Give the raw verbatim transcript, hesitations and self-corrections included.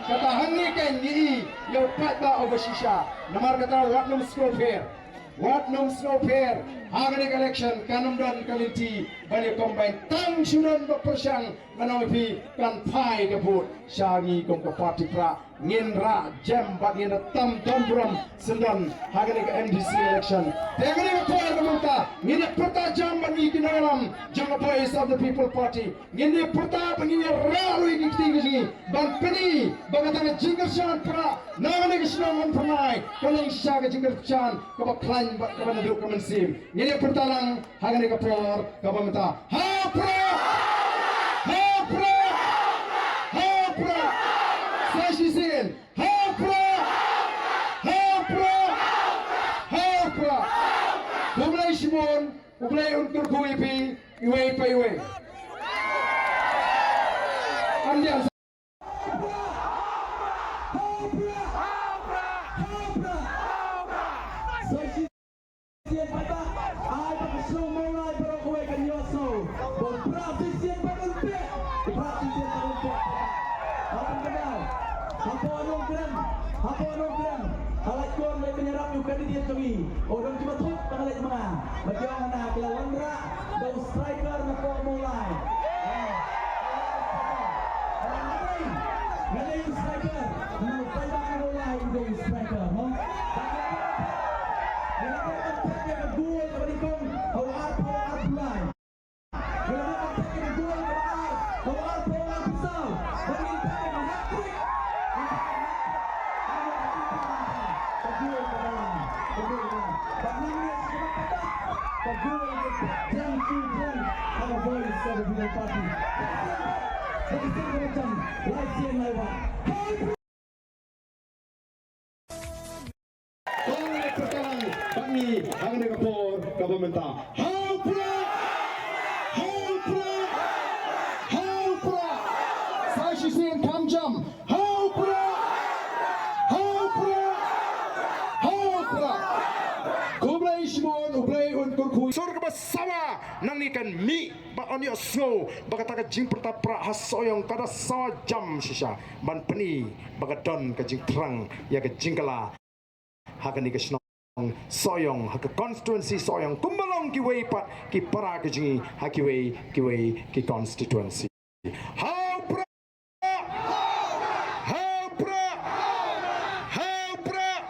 Kata hangne kan ngi i ïa u paidbah uba shisha. Namar kata wat nym sngewpher. Wat nym sngewpher. Ha kane ka election kan ym don ka lynti ban ïa combine. Tang shu don ba pyrshang, ngan ong ïa phi, kan phai ka vote sha ngi kum ka party prah. Ngin rah jem bad ngin tam don burom syndon ha kane ka M D C election. Te ha kane ka por ka mynta ngin ïa pyrta jem bad ngi ki nongïalam jong ka Voice of the People Party. Ngin ïa pyrta bad ngin ïa rah ruh ïa ki kti ki jong ngi ban pyni ba kata ka jingkyrshan prah na kane ka shnong Umphyrnai ka long shisha ka jingkyrshan kaba khlaiñ bad kaba naduh ka mynsiem. Ngin ïa pyrta lang ha kane ka por kaba mynta. Ha u prah! Ha u prah! Ha u prah! Sa shisien. Ha u prah! Ha u prah! Ha u prah! Khublei shibun, U Blei un kyrkhu ïa phi iwei pa iwei. Ynda Hapoh Nongkrem, hapoh Nongkrem, ha lait kon leit ban ïarap ïa u candidate jong ngi. U don kiba thok ba nga leit ma nga. Bad ïa nga na ki la wanrah da u striker napoh Mawlai. Nga leit u striker, nga leit u paidbah na Mawlai u dei u striker, mo. Bad ïa nga na ka gol kaba nyngkong ha u arphew arphew lai. Kong leh pyrta lang bad ngi ha kane ka por kaba mynta. Ha u prah! Ha u prah! Ha u prah! Sa shisien kham jam. Ha u prah! Ha u prah! Ha u prah! Khublei shibun, U Blei un kyrkhu. Sur kaba sawa nangne kan mih bad yn ïohsngew ba kata ka jingpyrta prah ha Sohiong ka da sawa jam shisha ban pyni ba ka don ka jingthrang ïa ka jingkylla ha kane ka shnong Sohiong, ha ka constituency Sohiong, kumba long kiwei pat ki para ki jong ngi ha kiwei kiwei ki constituency. Ha u prah! Ha u prah! Ha u prah!